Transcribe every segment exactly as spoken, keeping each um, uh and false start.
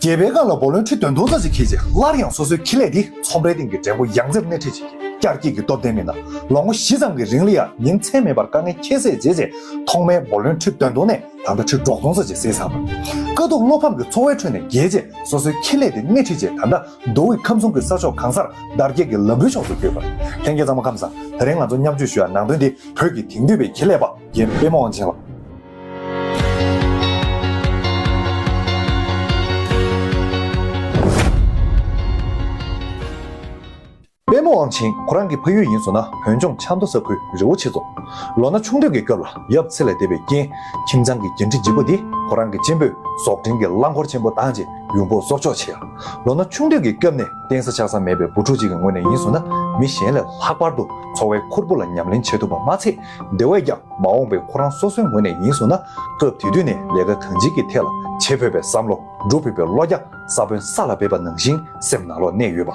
བརྒྱད་པའི་སྒང་ལ་བུ་ལོན་ཁྲི་བདུན་སྟོང་ཙམ་ཞིག་འཁྱེར་རྗེས་སླར་ཡང་སོ་སོའི་ཁེ་ལས་དེ་ཚོང་པའི་སྟེང་གི་འགྲེང་བུ་ཡང་རྩེར་སྣེ་ཁྲིད་བྱེད་ཀྱི་བསྐྱར་སྐྱེས་ཀྱི་སྟོབས་ལྡན་མི་སྣ་ལོ་ངོ་བཞི་ཙམ་གྱི་རིང་ལ་ཡང་ཉིན་མཚན་མེད་པར་དཀའ་ངལ་ཁྱད་བསད་བྱས་རྗེས་ཐོག་མའི་བུ་ལོན་ཁྲི་བདུན་སྟོང་ནས་ད་ལྟ་ཁྲི་དྲུག་སྟོང་ཙམ་ཞིག་བསྲེས་ཚར་བ། དཀའ་སྡུག་བློ་ཕམ་གྱི་འཚོ་བའི་ཁྲོད་ནས་རྒྱལ་རྗེས་སོ་སོའི་ཁེ་ལས་དེ་སྣེ་ཁྲིད་རྗེས་ད་ལྟ་མདོ་དབུས་ཁམས་གསུམ་གྱི་ས་ཕྱོགས་གང་སར་དར་རྒྱས་ཀྱི་ལམ་བུའི་ཕྱོགས་སུ་བསྐྱོད་པ་རེད། ལྷན་རྒྱས་ཚང་མ་ཁམས་བཟང་། དེ་རིང་ང་ཚོ་མཉམ་སྤྱོད་ཞུ་ཡ་ནང་དོན་འདི་བོད་ཀྱི་དེང་དུས་པའི་ཁེ་ལས་པ་རྒན་པད་མ་དབང་ཆེན་ལགས། པད་མ་དབང་ཆེན་ཁོ་རང་གི་ཕ་ཡུལ་ཡིན་ཟེར་ན་བོད་ལྗོངས་ཆབ་མདོ་ས་ཁུལ་རི་བོ་ཆེ་རྫོང་། ལོ་ན་ཆུང་དུས་ཀྱི་སྐབས་ལ་ཡབ་ཚེ་ལས་འདས་པའི་རྐྱེན་ཁྱིམ་ཚང་གི་འགན་འཁྲི་ལྗིད་པོ་འདི་ཁོ་རང་གི་གཅེན་པོས་ཟོག་འདྲེན་གྱི་རླངས་འཁོར་ཆེན་པོ་བཏང་རྗེས་ཡུམ་བུ་སྲོག་སྐྱོབ་བྱས། ལོ་ན་ཆུང་དུས་ཀྱི་སྐབས་ནས་བརྟེན་ས་ཆགས་ས་མེད་པའི་བུ་ཕྲུག་ཅིག་གི་ངོས་ནས་ཡིན་ཟེར་ན་མི་གཞན་ལས་ལྷག་པར་དུ་འཚོ་བའི་ཁུར་པོ་ལ་ཉམས་ལེན་བྱེད་ཐུབ་པ་མ་ཚད། དེ་བས་ཀྱང་མ་འོངས་པའི་ཁོ་རང་སོ་སོའི་ངོས་ནས་ཡིན་ཟེར་ན་སྐབས་དེ་དུས་ནས་ལས་ཀ་གང་ཅིའི་ཐད་ལ་བྱེད་ཕོད་པའི་བསམ་བློ་སྒྲུབ་ཕོད་པའི་བློ་རྒྱ་ས་བོན་ས་ལ་སྦས་པ་ནང་བཞིན་སེམས་ནང་ལོགས་གནས་ཡོད་པ།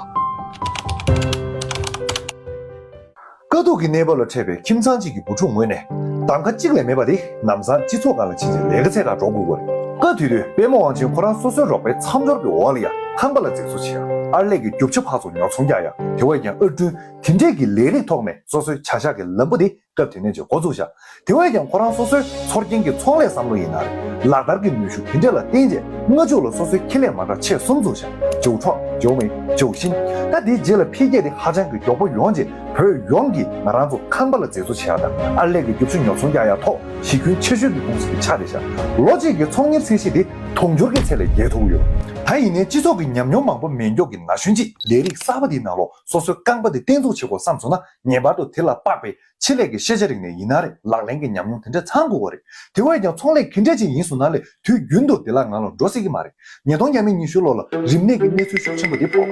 དཀའ་སྡུག་གི་གནས་བབ་ལ་འཕྲད་པའི་ཁྱིམ་ཚང་གཅིག་གི་བུ་ཕྲུག་ངོས་ནས་གདམ་ཁ་གཅིག་ལས་མེད་པ་དེ་ལམ་སང་སྤྱི་ཚོགས་སྒང་ལ་ཕྱིན་རྗེས་ལས་ཀ་འཚོལ་གར་འགྲོ་དགོས་ཀྱི་རེད། སྐབས་དེ་དུས་པད་མ་དབང་ཆེན་ཁོ་རང་སོ་སོའི་རོགས་པའི་མཚམས་སྦྱོར་གྱི་འོག་ལ་ཡང་ཁང་པ་ལ་འཛེག་བཟོ་བྱེད་ཡ། ཨར་ལས་ཀྱི་རྒྱུ་ཆ་ཕར་ཚུར་ཉོ་ཚོང་རྒྱག་ཡ། དེ་བས་ཀྱང་ཨར་སྐྲུན་དེ་འདྲས་ཀྱི་ལས་རིགས་ཐོག་ནས་སོ་སོའི་བྱ་གཞག་གི་ལམ་བུ་དེ་སྐབས་དེ་ནས་ཀྱང་འགོ་བཙུགས་བཞག་དེ་བས་ཀྱང་ཁོ་རང་སོ་སོའི་ཚོར་སྐྱེན་གྱི་ཚོང་ལས་བསམ་བློ་ཡིན་ན་རེད། ལག་བསྟར་གྱི་ནུས་ཤུགས་དེ་འདྲས་ལ་བརྟེན་རྗེས་སྔ་ཕྱོགས་ལ་སོ་སོའི་ཁེ་ལས་མ་འདྲ་ཆེད་གསུམ་བཙུགས་བཞག་ཇོ་ཁྲོང་། ཇོ་མི། ཇོ་ཤིན། ད་དེའི་རྗེས་ལ་འཕེལ་རྒྱས་དེ་ཧ་ཅང་གི་མགྱོགས་པོ་ཡོང་རྗེས་བོད་ཡོངས་ཀྱིས་ང་རང་ཚོ་ཁང་པ་ལ་འཛེག་བཟོ་བྱེད་ཡ་དང་ཨར་ལས་ཀྱི་རྒྱུ་ཆ་ཉོ་ཚོང་རྒྱག་ཡ་ཐོག་གཞི་ཁྱོན་ཆེ་ཤོས་ཀྱི་ཀུང་སི་དེ་ཆགས་བསྡད་བཞག་ལོ་གཅིག་གི་ཚོང་གཉེར་ཚད་གཞི་དེ་དུང་ཕྱུར་གྱི་ཚད་ལས་བརྒལ་ཐུབ་ཀྱི་ཡོད། ད་ཡིན་ནའི་སྤྱི་ཚོགས་ཀྱི་ཉམས་མྱོང་མང་པོ་མེད་མགྱོགས་ཀྱི་ན་གཞོན་གྱིས་ལས་རིགས་གསར་པ་དེའི་ནང་ལོགས་སོ་སོའི་རྐང་པ་དེ་བརྟན་བཟོ་བྱེད་དགོས་བསམ་སོང་ན་ངེས་པར་དུ་དེ་ལ་དཔག་པའི་ཆེད་ལས་ཀྱི་ཤེས་བྱ་རིག་གནས་ཡིན་ན་རེད། ལག་ལེན་གྱི་ཉམས་མྱོང་དེ་འདྲ་ཚང་དགོས་པ་རེད། དེ་བས་ཀྱང་ཚོང་ལས་ག་འདྲ་ཅིག་ཡིན་སོང་ན་ལས་དུས་རྒྱུན་དུ་དེ་ལ་ང་ལ་འགྲོ་སྲིད་ཀྱི་མ་རེད། ཉིས་སྟོང་ཉི་ཤུ་ལོ་ལ་རིམས་ནད་ཀྱི་གནས་ཚུལ་ཤུགས་ཆེན་པོ་འདི་ཕོག་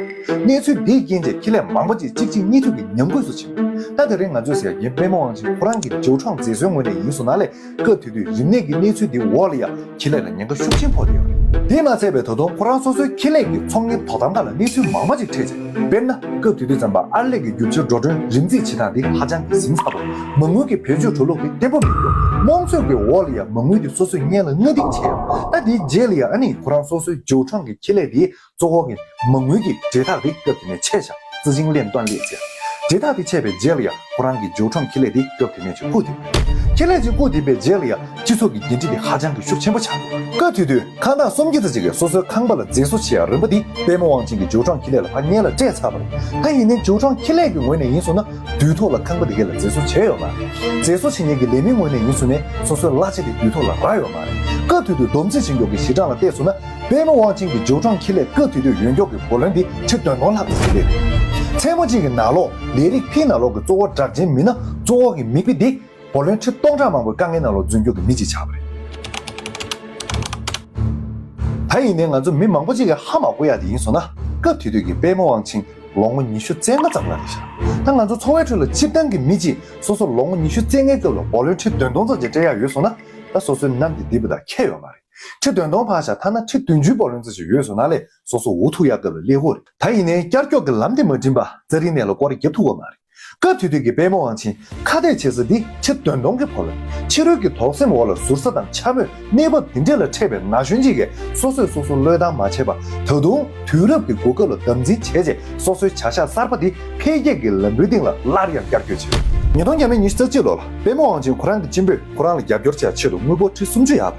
གནས་ཚུལ་འདིའི་རྐྱེན་གྱིས་ཁེ་ལས་མང་པོ་ཅིག་གཅིག་རྗེས་གཉིས་མཐུད་ཀྱིས་ཉམས་རྒུད་སུ་ཕྱིན། ད་དེ་རིང་ང་ཚོས་ཟེར་ཡ་རྒན་པད་མ་དབང་ཆེན་ཁོ་རང་གི་ཇོ་ཁྲོང་མཛེས་བཟོའི་ངོས་ནས་ཡིན་སོང་ན་ལས་སྐབས་དེ་དུས་རིམས་ནད་ཀྱི་གནས་ཚུལ་འདི་འོག་ལ་ཡ་ཁེ་ལས་ལ་ཉེན་ཁ་ཤུགས་ཆེན་ཕོག་བསྡད་ཡོད་རེད། དེས་མ་ཚད་པའི་ད་དུང་ཁོ་རང་སོ་སོའི་ཁེ་ལས་ཀྱི་ཚོང་གཉེར་དོ་དམ་ཁག་ལ་གནས་ཚུལ་མང་པོ་ཅིག་འཕྲད་ཅིང་། དཔེར་ན་སྐབས་དེ་དུས་ཙམ་པ་ཨར་ལས་ཀྱི་རྒྱུ་ཆ་འགྲོ་གྲོན་རིམ་རྩིས་བྱེད་སྟངས་དེ་ཧ་ཅང་གི་ཟིན་ཚར་བ་རེད། མ་དངུལ་གྱི་བེད་སྤྱོད་འགྲོ་ལུགས་དེ་བརྟན་པོ་མི་འདུག་རྨོངས་ཚོད་ཀྱི་འོག་ལ་ཡང་མ་དངུལ་དེ་སོ་སོས་སྔོན་ལ་སྔ་རྟིང་བྱས་ཡོད། ད་དེའི་རྗེས་ལ་ཡང་ཨ་ནི་ཁོ་རང་སོ་སོའི་ཇོ་ཁྲོང་གི་ཁེ་ལས་དེ་གཙོ་བོ་གི་མ་དངུལ་གྱི་འབྲེལ་ཐག་དེ་སྐབས་དེ་ནས་ཆད་བཞག་རྩི་ཅིང་ལེན་ཏོན་ལེ་ཟེར། འབྲེལ་ཐག་དེ་ཆད་པའི་རྗེས་ལ་ཡང་ཁོ་རང་གི་ཇོ་ཁྲོང་ཁེ་ལས་དེ་སྐབས་དེ་ནས་ཅིག་བཀུག་སྟེ། ཁེ་ལས་ཅིག་བཀུག་སྟེ་པའི་རྗེས་ལ་ཡང་སྤྱི་ཚོགས་ཀྱི་འགན་འཁྲི་དེ་ཧ་ཅང་གི་ཤུགས་ཆེན་པོ་ཆགས་འདུག་སྐབས་དེ་དུས་ཁང་བདག་སུམ་བརྒྱ་ཙམ་ཅིག་གིས་སོ་སོའི་ཁང་པ་ལ་མཛེས་བཟོ་བྱེད་ཡ་རིམ་པ་དེ་པད་མ་དབང་ཆེན་གྱི་ཇོ་ཁྲོང་ཁེ་ལས་ལ་ཕར་སྔོན་ལ་སྤྲད་ཚར་བ་རེད། ད་ཡིན་ནའི་ཇོ་ཁྲོང་ཁེ་ལས་ཀྱི་ངོས་ནས་ཡིན་སོང་ན་དུས་ཐོག་ལ་ཁང་པ་དེ་ག་ལ་མཛེས་བཟོ་བྱས་ཡོད་མ་རེད། མཛེས་བཟོ་བྱེད་མཁན་གྱི་ལས་མིའི་ངོས་ནས་ཡིན་སོང་ནས་སོ་སོའི་གླ་ཆ་དེ་དུས་ཐོག་ལ་རག་ཡོད་མ་རེད། སྐབས་དེ་དུས་བསྡོམས་རྩིས་བྱེད་མགྱོགས་ཀྱི་གཞི་གྲངས་ལ་བལྟས་སོང་ན། པད་མ་དབང་ཆེན་གྱི་ཇོ་ཁྲོང་ཁེ་ལས་སྐབས་དེ་དུས་ཡོད་མགྱོགས་ཀྱི་བུ་ལོན་འདི་ཁྲི་བདུན་སྟོང་ལྷག་ཙམ་ཞིག་སླེབས་ཡོད། མཚན་མོ་གཅིག་གི་ནང་ལོགས་ལས་རིགས་ཕིའི་ནང་ལོགས་ཀྱི་གཙོ་བོ་གྲགས་ཅན་མི་སྣ་གཙོ་བོ་གི་མིག་དཔེ་འདི་བུ་ལོན་ཁྲི་སྟོང་ཕྲག་མང་པོའི་དཀའ་ངལ་ནང་ལོགས་འཛུལ་མགྱོགས་ཀྱི་མི་གཅིག་ཆགས་པ་རེད། ད་ཡིན་ནའི་ང་ཚོ་མི་མང་པོ་ཅིག་གིས་ཧ་མ་གོ་ཡ་དེ་ཡིན་སོང་ན། སྐབས་དེ་དུས་ཀྱི་པད་མ་དབང་ཆེན་ལོ་ངོ་ཉི་ཤུ་རྩ་ལྔ་ཙམ་ལ་རེད་ཤག་ད་ང་ཚོ་འཚོ་བའི་ཁྲོད་ལ་སྤྱིར་བཏང་གི་མི་གཅིག་སོ་སོ་ལོ་ངོ་ཉི་ཤུ་རྩ་ལྔའི་སྐབས་ལ་བུ་ལོན་ཁྲི་བདུན་སྟོང་ཙམ་ཅིག་སྤྲད་ཡ་ཡོད་སོང་ན། ད་སོ་སོའི་ནམ་གྱི་འདི་བུ་དང་ཁྱད་ཡོད་མ་རེད། ཁྲི་བདུན་སྟོང་ཕར་བཞག་ཐ་ན་ཁྲི་བདུན་ཅུའི་བུ་ལོན་ཙམ་ཞིག་ཡོད་སོང་ན་ལས་སོ་སོ་འུ་ཐུག་ཡག་སྐབས་ལ་སླེབས་ཡོད་རེད། ད་ཡིན་ནའི་ཀྱག་ཀྱོག་གི་ལམ་དེ་མ་འགྲིམ་པ་རྩ་རིག་ནས་ལ་སྐོར་རྒྱབ་ཐུབ་པ་མ་རེད། སྐབས་དེ་དུས་ཀྱི་པད་མ་དབང་ཆེན་ཁ་གཏད་བྱེད་ས་འདི་ཁྲི་བདུན་སྟོང་གི་བུ་ལོན། ཕྱི་རོལ་གྱི་དོགས་ཟོན་འོག་ལ་ཟུར་ཟ་དང་འཕྱ་སྨོད་གནས་བབ་དེ་འདྲས་ལ་འཕྲད་པའི་ན་གཞོན་གཅིག་གིས་སོ་སོས་སོ་སོ་བློས་བཏང་མ་བྱས་པར་ད་དུང་དུས་རབས་ཀྱི་གོ་སྐབས་ལ་དམ་འཛིན་བྱས་རྗེས་སོ་སོའི་བྱ་གཞག་གསར་པ་འདི་འཕེལ་རྒྱས་ཀྱི་ལམ་བུའི་སྟེང་ལ་སླར་ཡང་བསྐྱར་བསྐྱོད་བྱས། ཉིས་སྟོང་ཉི་ཤུ་རྩ་གཅིག་ལོ་ལ་པད་མ་དབང་ཆེན་ཁོ་རང་གི་གཅེན་པོས་ཁོ་རང་ལ་རྒྱབ་སྐྱོར་བྱེད་ཆེད་དུ་དངུལ་ཕོགས་ཁྲི་སུམ་ཅུ་ཡར་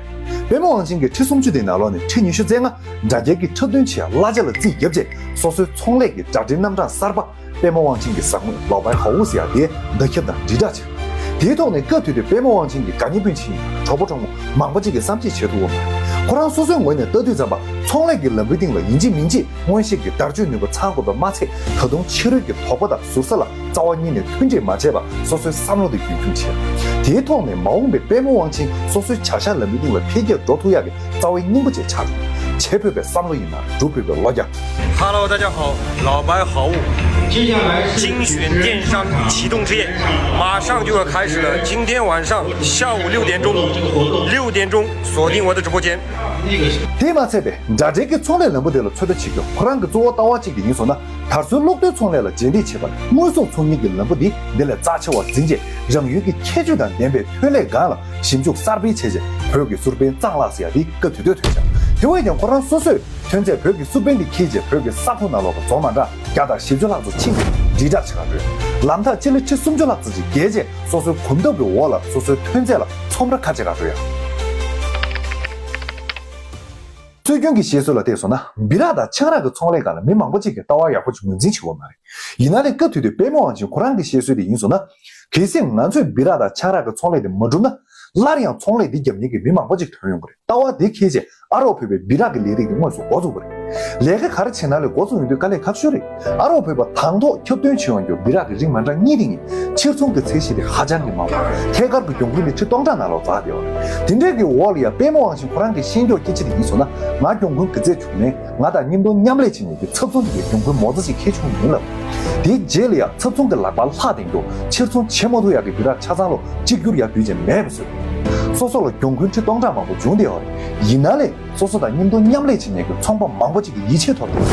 ཕུལ། པད་མ་དབང་ཆེན་གྱིས་ཁྲི་སུམ་ཅུ་དེའི་ནང་ལོགས་ནས་ཁྲི་ཉི་ཤུ་རྩ་ལྔ་དྲ་རྒྱའི་འཁྲབ་སྟོན་བྱེད་ཡ་གླ་ཆ་ལ་རྩིས་བརྒྱབ་རྗེས་སོ་སོའི་ཚོང་ལས་ཀྱི་དྲ་སྦྲེལ་རྣམ་གྲངས་གསར་པ་པད་མ་དབང་ཆེན་གྱི་ཟབ་དངོས་ལའོ་པའི་ཧའོ་ཟེར་ཡ་དེ་བརྡ་ཁྱབ་དང་དྲིལ་བསྒྲགས་བྱས། དེའི་ཐོག་ནས་སྐབས་དེ་དུས་པད་མ་དབང་ཆེན་གྱི་དགའ་ཉེ་སྤུན་མཆེད་གྲོགས་པོ་གྲོགས་མོ་མང་པོ་ཅིག་གིས་བསམ་གཞིག་བྱེད་ཐུབ་པ་མ་རེད། ཁོ་རང་སོ་སོའི་ངོས་ནས་ལྟ་དུས་ཙམ་པ་ཚོང་ལས་ཀྱི་ལམ་བུའི་སྟེང་ལ་ཡིན་གཅིག་མིན་གཅིག་མངོན་ཤེས་ཀྱི་བརྡར་གཅོད་ནུས་པ་ཚང་དགོས་པ་མ་ཚད་ད་དུང་ཕྱི་རོལ་གྱི་དོགས་པ་དང་ཟུར་ཟ་ལ་རྩ་བ་ཉིད་ནས་མཐུན་འགྲིག་མ་བྱས་པར་སོ་སོའི་བསམ་བློ་དེ་རྒྱུན་འཁྱོངས་བྱས། དེའི་ཐོག་ནས་མ་འོངས་པའི་པད་མ་དབང་ཆེན་སོ་སོའི་བྱ་གཞག་ལམ་བུའི་སྟེང་ལ་འཕེལ་རྒྱས་འགྲོ་ཐུབ་ཡག་གི་རྩ་བའི་སྙིང་པོ་ཅིག་ཆགས་འགྲོ། བྱེད་ཕོད་པའི་བསམ་བློ་ཡིན་ན་སྒྲུབ་ཕོད་པའི་བློ་རྒྱ། Hello，大家好，老白好物，精选电商启动之夜，马上就要开始了。今天晚上下午六点钟，六点钟锁定我的直播间。དེས་མ་ཚད་པའི་དྲ་སྦྲེལ་གྱི་ཚོང་ལས་ལམ་བུ་དེ་ལ་ཚོད་ལྟ་བྱེད་རྒྱུ་ཁོ་རང་གི་གཙོ་བོ་ལྟ་བ་གཅིག་དེ་ཡིན་སོང་ན། དར་སྲོལ་གློག་རྡུལ་ཚོང་ལས་ལ་རྗེས་འདེད་བྱེད་པར་དངོས་ཟོག་ཚོང་གཉེར་གྱི་ལམ་བུ་འདི་འདི་ལས་རྩ་ཆེ་བར་འཛིན་རྗེས་རང་ཡུལ་གྱི་ཁྱད་ཆོས་དང་ལྡན་པའི་ཐོན་ལས་སྒང་ལ་ཞིབ་འཇུག་གསར་སྤེལ་བྱས་རྗེས་བོད་ཀྱི་སུར་པན་གཙང་ལག་ཟེར་ཡ་འདི་སྐབས་དེ་དུས་ཐོན་ཤག་དེ་བས་ཀྱང་ཁོ་རང་སོ་སོས་ཐོན་རྫས་བོད་ཀྱི་སུ་པན་དེ་འཁྱེར་རྗེས་བོད་ཀྱི་ས་ཁུག་ནང་ལོགས་ཀྱི་རྫོང་མ་འདྲ་བརྒྱ་དང་བཞི་བཅུ་ལྷག་ཙམ་ཕྱིན་ཏེ་དྲིལ་བསྒྲགས་བྱེད་གར་འགྲོ་ཡ། ལམ་ཐག་སྤྱི་ལེ་ཁྲི་སུམ་ཅུ་ལྷག་ཙམ་ཅིག་བརྒལ་རྗེས་སོ་སོའི་གོམ་སྟབས་ཀྱི་འོག་ལ་སོ་སོའི་ཐོན་རྫས་ལ་ཚོང་ར་ཁ་ཕྱེ་གར་འགྲོ་ཡ། སྲོལ་རྒྱུན་གྱི་བཤད་སྲོལ་ལ་བལྟས་སོང་ན། སྦི་རག་དང་ཆང་རག་གི་ཚོང་ལས་སྒང་ལ་མི་མང་པོ་ཅིག་གིས་ལྟ་བ་ཡག་པོ་ཅིག་ངོས་འཛིན་བྱེད་ཀྱི་ཡོད་མ་རེད། ཡིན་ན་ལས་སྐབས་དེ་དུས་པད་མ་དབང་ཆེན་ཁོ་རང་གི་བཤད་སྲོལ་དེ་ཡིན་སོང་ན། གལ་སྲིད་ང་ཚོས་སྦི་རག་དང་ཆང་རག་གི་ཚོང་ལས་དེ་མ་བསྒྲུབས་ན། སླར་ཡང་ཚོང་ལས་འདི་བརྒྱབ་མཁན་གྱི་མི་མང་པོ་ཅིག་ཐོན་ཡོང་གི་རེད། ལྟ་བ་འདི་འཁྱེར་རྗེས་ཨ་རོགས་བོད་པས་སྦི་རག་གི་ལས་རིགས་དེ་དངོས་སུ་འགོ་བཙུགས་པ་རེད། ལས་ཀ་ག་རེ་བྱེད་ན་ལས་འགོ་བཙུགས་ཡོང་དུས་དཀའ་ལས་ཁག་ཤོས་རེད། ཨ་རོགས་བོད་པ་དང་ཐོག་ཁྱབ་སྟོན་བྱེད་ཡོང་རྒྱུ་སྦི་རག་གི་རིགས་མ་འདྲ་གཉིས་དེ་ཡིན། ཕྱིར་ཚོང་གི་ཚད་གཞི་དེ་ཧ་ཅང་གི་དམའ་བ། ཐད་ཀར་གྱི་གྱོང་གུན་ནི་ཁྲི་སྟོང་ཕྲག་ནང་ལོགས་འཛེགས་བསྡད་ཡོད་རེད། དེ་འདྲའི་གི་འོག་ལ་ཡང་པད་མ་དབང་ཆེན་ཁོ་རང་གིས་ཤེས་མགྱོགས་སྐད་ཆ་དེ་ཡིན་སོང་ན། ང་གྱོང་གུན་ག་ཚད་བྱུང་ནའི་ང་དང་མཉམ་དུ་མཉམ་ལས་བྱེད་མཁན་གྱི་ཚབ་ཚོང་དེ་གིས་གྱོང་གུན་མང་ཙམ་ཞིག་ཁྱེར་བྱུང་ཡིན་ལབ། དེའི་རྗེས་ལ་ཡང་ཚབ་ཚོང་གི་ལག་པར་ལྷག་བསྡད་རྒྱུ་ཕྱིར་ཚོང་བྱེད་མ་ཐུབ་ཡག་གི་སྦི་རག་ཆ་ཚང་ལོ་གཅིག་གྱུར་ཡར་བསྡུས་རྗེས་མེད་པ་བཟོས། སོ་སོ་ལ་གྱོང་གུན་ཁྲི་སྟོང་ཕྲག་མང་པོ་བྱུང་བསྡད་ཡོད་རེད། ཡིན་ན་ལས། སོ་སོ་དང་མཉམ་དུ་མཉམ་ལས་བྱེད་མཁན་གྱི་ཚོང་པ་མང་པོ་ཅིག་གི་ཡིད་ཆེས་ཐོབ་འདུག་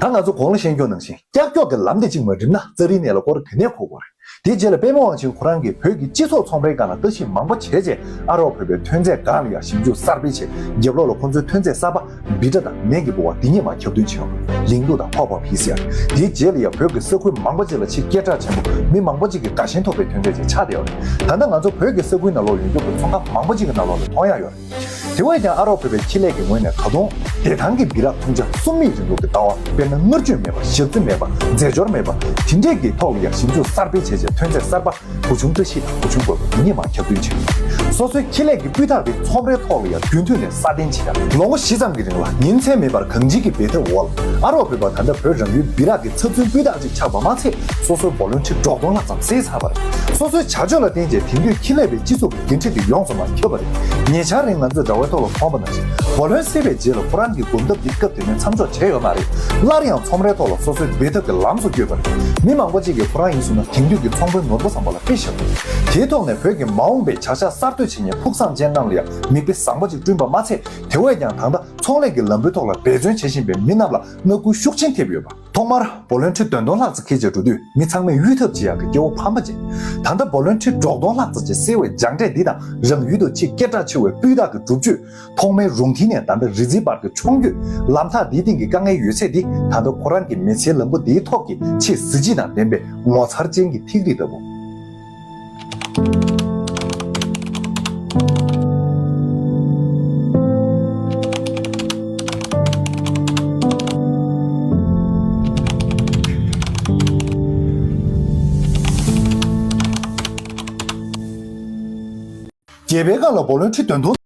ད་ང་ཚོ་གོང་ལ་བཤད་རྒྱུ་ནང་བཞིན་ཀྱག་ཀྱོག་གི་ལམ་དེ་གཅིག་མ་འགྲིམ་ན་རྩ་རིའི་གནས་ལ་སྐོར་ག་ནས་འཁོར་དགོས་རེད། དེའི་རྗེས་ལ་པད་མ་དབང་ཆེན་ཁོ་རང་གིས་བོད་ཀྱི་སྤྱི་ཚོགས་ཚོང་པའི་སྒང་ལ་ལྟ་ཞིབ་མང་པོ་བྱས་རྗེས་ཨ་རོགས་བོད་པའི་ཐོན་རྫས་སྒང་ལ་ཡང་ཞིབ་འཇུག་གསར་སྤེལ་བྱས། རྒྱབ་ལོགས་ལ་ཁོང་ཚོའི་ཐོན་རྫས་གསར་པ། སྦི་ཊ་དང་ནས་ཀྱི་ཕོར་པ་འདི་གཉིས་མར་ཁྱབ་སྟོན་བྱས་ཡོད་རེད། ལིང་ཏུ་དང་ཕོར་པ་ཕི་སི་ཨར། དེའི་རྗེས་ལ་ཡང་བོད་ཀྱི་ས་ཁུལ་མང་པོ་ཅིག་ལ་ཆེས་སྐད་གྲགས་ཆེན་པོ་མི་མང་པོ་ཅིག་གིས་དགའ་ཞེན་ཐོབ་པའི་ཐོན་རྫས་ཅིག་ཆགས་བསྡད་ཡོད་རེད། ད་ལྟ་ང་ཚོ་བོད་ཀྱི་ས་ཁུལ་ནང་ལོགས་ཡོད་རྒྱུ་གི་ཚོང་ཁང་མང་པོ་ཅིག་གི་ནང་ལོགས་ལ་མཐོང་ཡག་ཡོད་རེད། དེ་བས་ཀྱང་ཨ་རོགས་བོད་པའི་ཁེ་ལས་ཀྱི་ངོས་ནས་ད་དུང་བདེ་ཐང་གི་སྦི་རག་འཐུང་ཆ་གསུམ་མིག་རིང་ལུགས་ཀྱི་ལྟ་བ། དཔེར་ན་མངར་བཅུད་མེད་པ། ཞབས་རྩི་མེད་པ། རྫས་སྦྱོར་མེད་པ། དེ་འདྲས་ཀྱི་ཐོག་ལ་ཡང་ཞིབ་འཇུག་གསར་སྤེལ་བྱས་རྗེས་ཐོན་རྫས་གསར་པ། བུ་ཆུང་བཀྲ་ཤིས་དང་བུ་ཆུང་རྒོད་པོ་འདི་གཉིས་མར་ཁྱབ་སྟོན་བྱས། སོ་སོའི་ཁེ་ལས་ཀྱི་སྤུས་རྟགས་དེ་ཚོང་རའི་ཐོག་ལ་ཡང་རྒྱུན་མཐུད་ནས་སྲ་བརྟན་བྱེད་ཡ། ལོ་ངོ་བཞི་ཙམ་གྱི་རིང་ལ་ཉིན་མཚན་མེད་པར་གངས་སྐྱིད་ཀྱི་བེ་ཐེབས་འོག་ལ་ཨ་རོགས་བོད་པ་ད་ལྟ་བོད་རང་ཡུལ་སྦི་རག་གི་ཚབ་མཚོན་སྤུས་རྟགས་ཅིག་ཆགས་པ་མ་ཚད། སོ་སོའི་བོ་ལོན་ཊི་འབྲོག་སྟོང་ལྷག་ཙམ་བསད་ཚར་བ་རེད། སོ་སོའི་བྱ་སྤྱོད་ལ་བརྟེན་རྗེས་དེང་དུས་ཁེ་ལས་པའི་སྤྱི་ཚོགས་ཀྱི་འགན་འཁྲི་དེ་ཡོངས་སུ་མར་ཁྱབ་པ་རེད། ཉེ་ཆར་རིང་ང་ཚོས་དྲ་བའི་ཐོག་ལ་མཐོང་བ་ནང་བཞིན་བོ་ལོན་བསད་པའི་རྗེས་ལ་ཁོ་རང་གི་གོམ་སྟབས་འདི་སྐབས་དེ་ནས་མཚམས་འཇོག་བྱས་ཡོད་མ་རེད། སླར་ཡང་ཚོང་རའི་ཐོག་ལ་སོ་སོའི་བེ་ཐེབས་ཀྱི་ལམ་སོགས་བསྐྱོད་པ་རེད། མི་མང་པོ་ཅིག་གིས་ཁོ་རང་ཡིན་སོང་ན་དེང་དུས་ཀྱི་ཚོང་དཔོན་ནོར་བུ་བཟང་པོ་ལ་དཔེ་བཞག་འདུག་དེའི་ཐོག་ནས་བོད་ཀྱི་མ་འོངས་པའི་བྱ་གཞག་གསར་གཏོད་བྱེད་མཁན་ཕུགས་བསམ་ཅན་རྣམས་ལ་ཡང་མིག་དཔེ་བཟང་པོ་ཅིག་བསྐྲུན་པ་མ་ཚད། དེ་བས་ཀྱང་ད་ལྟ་ཚོང་ལས་ཀྱི་ལམ་བུའི་ཐོག་ལ་འབད་བརྩོན་བྱེད་བཞིན་པའི་མི་རྣམས་ལ་བསྔགས་སྐུལ་ཤུགས་ཆེན་ཐེབས་ཡོད་པ། ཐོག་མར་བོ་ལོན་ཊི་བདུན་སྟོང་ལྷག་ཙམ་འཁྱེར་བྱས་འགྲོ་དུས་མི་ཚང་མས་གཡུལ་ཐབས་བྱེད་ཡག་གི་སྐྱེ་བོ་ཕམ་པ་ཅིག་ད་ལྟ་བོ་ལོན་ཊི་འབྲོག་སྟོང་ལྷག་ཙམ་ཅིག་བསད་པའི་སྦྱངས་འབྲས་འདི་དང་རང་ཡུལ་དུ་ཆེས་སྐད་གྲགས་ཆེ་བའི་སྤུས་དག་གི་སྒྲུབ་བཅུད། ཐོག་མའི་རུང་མཐིལ་ནས་ད་ལྟ་རི་རྩེའི་བར་གྱི་མཆོང་སྐྱོད། ལམ་ཐག་འདིའི་སྟེང་གི་དཀའ་ངལ་ཡོད་ཚད་འདི་ད་ལྟ་ཁོ་རང་གི་མི་ཚེའི་ལམ་བུ་འདིའི་ཐོག་གི་ཆེས་གཟི་བརྗིད་དང་ལྡན་པའི་ངོ་མཚར་ཅན་གྱི་ཐིག་རིས་ལྟ་བུ། རྒྱལ་པོའི་སྒང་ལ་བོ་ལོན་ཊི་བདུན་སྟོང་།